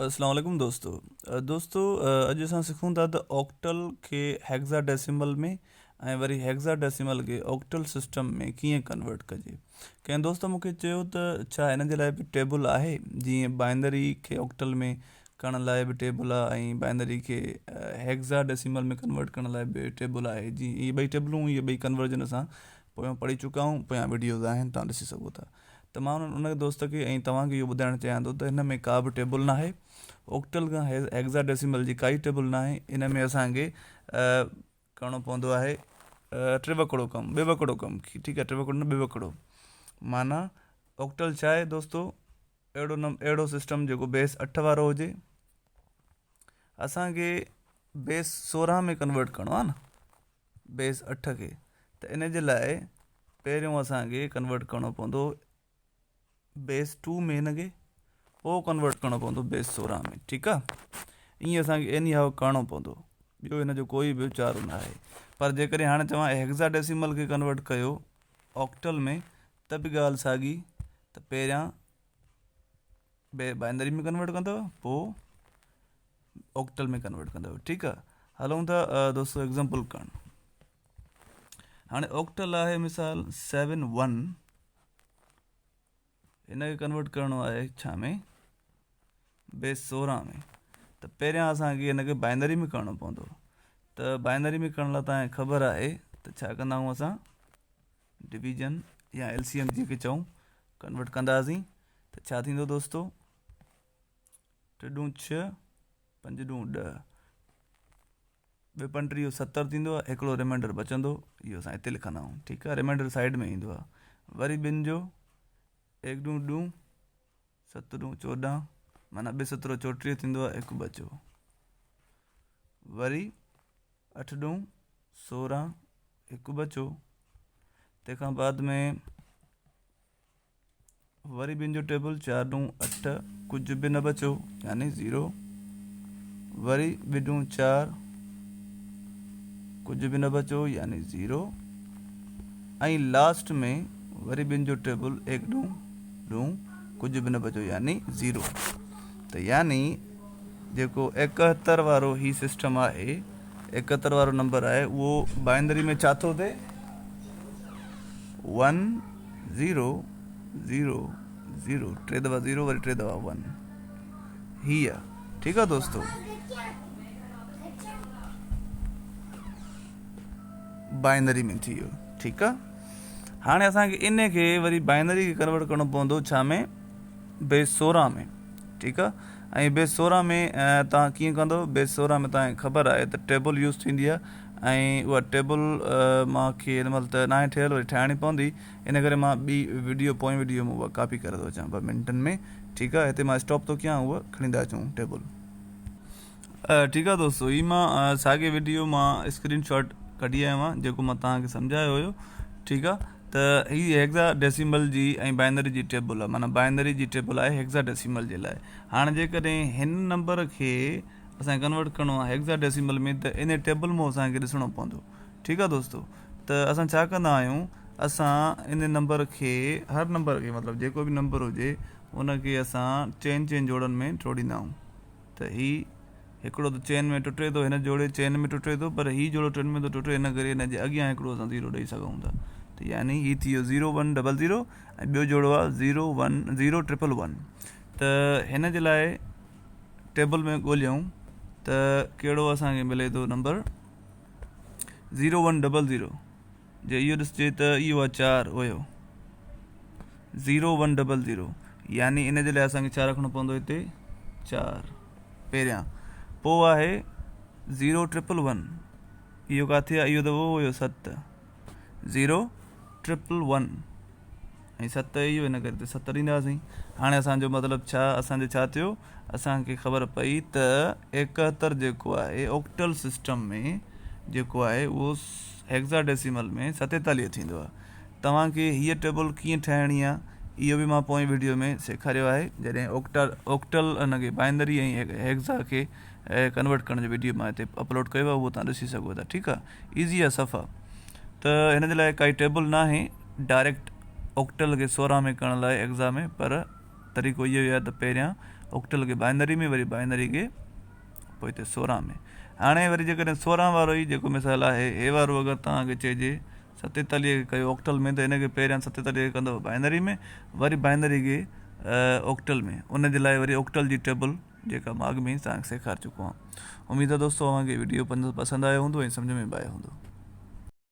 اسلام عليڪم دوستو دوستو اڄ اسان سکون ٿا ته آڪٽل کي هيگزا ڊيسيمل ۾ ۽ وري هيگزا ڊيسيمل کي آڪٽل سسٽم ۾ ڪيئن ڪنورٽ ڪجي. ڪنهن دوست مون کي چيو ته ڇا هن جي لاء به ٽيبل آهي جيئن بائنري کي آڪٽل ۾ ڪرڻ لاء به ٽيبل آهي ۽ بائنري کي هيگزا ڊيسيمل ۾ ڪنورٽ ڪرڻ لاء به ٽيبل آهي جيئن اهي ٻئي ٽيبلون اهي ٻئي ڪنورجن اسان پويان پڙهي چڪا آهيون پويان وڊيوز آهن توهان ڏسي سگهو ٿا. ته مان ان دوست کي ۽ توهان کي اهو ٻڌائڻ چاهيان ٿو ته هن ۾ ڪا به ٽيبل ناهي اوڪٽل کان هيگزا ڊيسيمل جي ڪائي ٽيبل ناهي ان ۾ اسان کي ڪرڻو پوندو آهي ٽي وڪڙو ڪم ٻه وڪڙو ڪم ٺيڪ آهي ٽي وڪڙو نه ٻه وڪڙو معنيٰ اوڪٽل ڇا آهي دوستو اهڙو نم اهڙو سسٽم جيڪو بيس اٺ وارو هجي اسان کي بيس 16 ۾ ڪنورٽ ڪرڻو آهي نه بيس اٺ کي ته ان جي لاء پهريون اسان کي ڪنورٽ ڪرڻو پوندو بيس ٽو ۾ هن کي پوء ڪنورٽ ڪرڻو پوندو بيس 16 ۾ ٺيڪ آ ائين اسان کي ايني هاء ڪرڻو پوندو ٻيو هن جو ڪوئي به چارو نه آهي پر جيڪڏهن هاڻي چوان هيگزا ڊيسيمل کي ڪنورٽ ڪيو آڪٽل ۾ ته به ڳالهه ساڳي ته پهريان بائنري ۾ ڪنورٽ ڪندو پوء آڪٽل ۾ ڪنورٽ ڪندو ٺيڪ آ هلون ٿا دوستو ايگزامپل ڪرڻ هاڻي آڪٽل آهي مثال 7 1 هن کي ڪنورٽ ڪرڻو آهي ڇا ۾ بيس 16 ۾ ته پهريان اسان کي هن کي بائنري ۾ ڪرڻو پوندو ته بائنري ۾ ڪرڻ لاء تان کي خبر آهي ته ڇا ڪندا آهيون اسان ڊويزن يا ايل سي ايم جيڪي چئون ڪنورٽ ڪنداسين ته ڇا ٿيندو دوستو ٽي ڏون ڇهه، پنج ڏون ڏهه، ٻه پنٽيهه 70 ٿيندو آهي، هڪڙو ريمائنڊر بچندو، اهو اسان هتي لکندا آهيون، ٺيڪ آهي، ريمائنڊر سائيڊ ۾ ايندو آهي. وري ٻن جو ايڪ ڏون ڏون، ست ڏون 14، معنيٰ ٻه سترو 34 ٿيندو آهي، هڪ بچو. وري اٺ ڏون 16، هڪ بچو. تنهن کان بعد ۾ وري ٻن جو ٽيبل چار ڏون اٺ ڪجهه به نه بچيو يعني زيرو وري ٻه ڏون چار ڪجهه به نه بچيو يعني زيرو ۽ لاسٽ ۾ وري ٻن جو ٽيبل ايڪ ڏون ڏون ڪجهه به نه بچيو يعني زيرو ته يعني جيڪو 71 وارو هي سسٽم آهي 71 وارو نمبر آهي اهو بائنري ۾ ڇا ٿو ٿئي 1 0 0 0 ٽي دفعا زيرو وري ٽي دفعا ون هي آ ٺيڪ آ دوستو بائنري ۾ ٿي ويو ٺيڪ آ هاڻي اسان کي ان کي وري بائنري کي ڪنورٽ ڪرڻو پوندو ڇا ۾ بيس 16 ۾ ٺيڪ آ ۽ بيس 16 ۾ توهان ڪيئن ڪندو بيس 16 ۾ توهان کي خبر آهي ته ٽيبل يوز ٿيندي آهي ۽ اها ٽيبل مان کي هن مهل ته ناهي ٺهيل وري ٺاهڻي پوندي ان ڪري مان ٻي وڊيو پوئين وڊيو ۾ اها ڪاپي ڪري ٿو اچان ٻه منٽن ۾ ٺيڪ آهي هتي مان اسٽاپ ٿو ڪيان اها کڻي ٿا اچون ٽيبل. ٺيڪ آهي دوستو هي مان ساڳي وڊيو مان اسڪرين شاٽ ڪڍي آيو آهيان جيڪو مان توهان کي سمجهايو هيو ٺيڪ آهي ته هي هيگزا ڊيسيمل جي ۽ بائنري جي ٽيبل آهي معنيٰ بائنري جي ٽيبل آهي هيگزا ڊيسيمل جي لاء هاڻي جيڪڏهن هن نمبر کي اسان ڪنورٽ ڪرڻو آهي هيگزا ڊيسيمل ۾ ته ان ٽيبل مون اسان کي ڏسڻو پوندو ٺيڪ آهي دوستو ته اسان ڇا ڪندا آهيون اسان ان نمبر کي هر نمبر کي مطلب جيڪو به نمبر هجي ان کي اسان چئن چئن جوڙن ۾ ٽوڙيندا آهيون ته هي هڪڙو ته چئن ۾ ٽٽي ٿو هن جوڙي چئن ۾ ٽٽي ٿو پر هي جوڙو ٽن ۾ ٿو ٽٽي ان ڪري هن جي اڳيان هڪڙو اسان زيرو ڏئي سگهون ٿا ته يعني هي ٿي ويو زيرو ون ڊبل زيرو ۽ ٻيو جوڙو آهي zero one zero triple one ته هن جي لاء ٽيبل ۾ ڳوليون ته ڪهڙو اسان کي ملي ٿو number zero one double zero جي اهو ڏسجي ته اهو آهي چار هيو زيرو ون ڊبل زيرو يعني ان جي لاء اسان کي ڇا رکڻو پوندو هتي چار پهريان پوء آهي زيرو ٽرپل ون اهو ڪاٿي آهي اهو ته اهو هيو ست زيرو ٽرپل ون ۽ ست اهو ان ڪري ست ڏينداسين هاڻي اسان جو مطلب ڇا اسان جو ڇا ٿيو اسان کي خبر پئي ته 71 جيڪو آهي اوڪٽل سسٽم ۾ جيڪو آهي اهو هيگزا ڊيسيمل ۾ 47 ٿيندو آهي توهان کي هيء ٽيبل ڪيئن ٺاهڻي آهي اهو به مان پوئين وڊيو ۾ سيکاريو آهي جڏهن اوڪٽا اوڪٽل ان کي بائنري ۽ هيگزا کي ڪنورٽ ڪرڻ جو وڊيو مان هتي اپلوڊ ڪيو آهي اهو توهان ڏسي سگهو ٿا ٺيڪ آهي ايزي آهي صفا ته هن جي لاء ڪائي ٽيبل ناهي ڊائريڪٽ اوڪٽل کي 16 ۾ ڪرڻ لاء ايگزا ۾ پر طريقو اهو ئي آهي ته پهريان آڪٽل کي بائنري ۾ وري بائنري کي پوئتي 16 ۾. هاڻي وري جيڪڏهن 16 وارو ئي جيڪو مثال آهي هي وارو اگر توهان کي چئجي 47 کي ڪيو آڪٽل ۾ ته ان کي پهريان 47 کي ڪندو بائنري ۾ وري بائنري کي آڪٽل ۾، ان جي لاء وري آڪٽل جي ٽيبل جيڪا مان اڳ ۾ ئي توهان کي سيکاري چڪو آهيان. اميد آهي دوستو اوهان کي وڊيو پسند آيو هوندو ۽ سمجهه ۾ به آيو هوندو.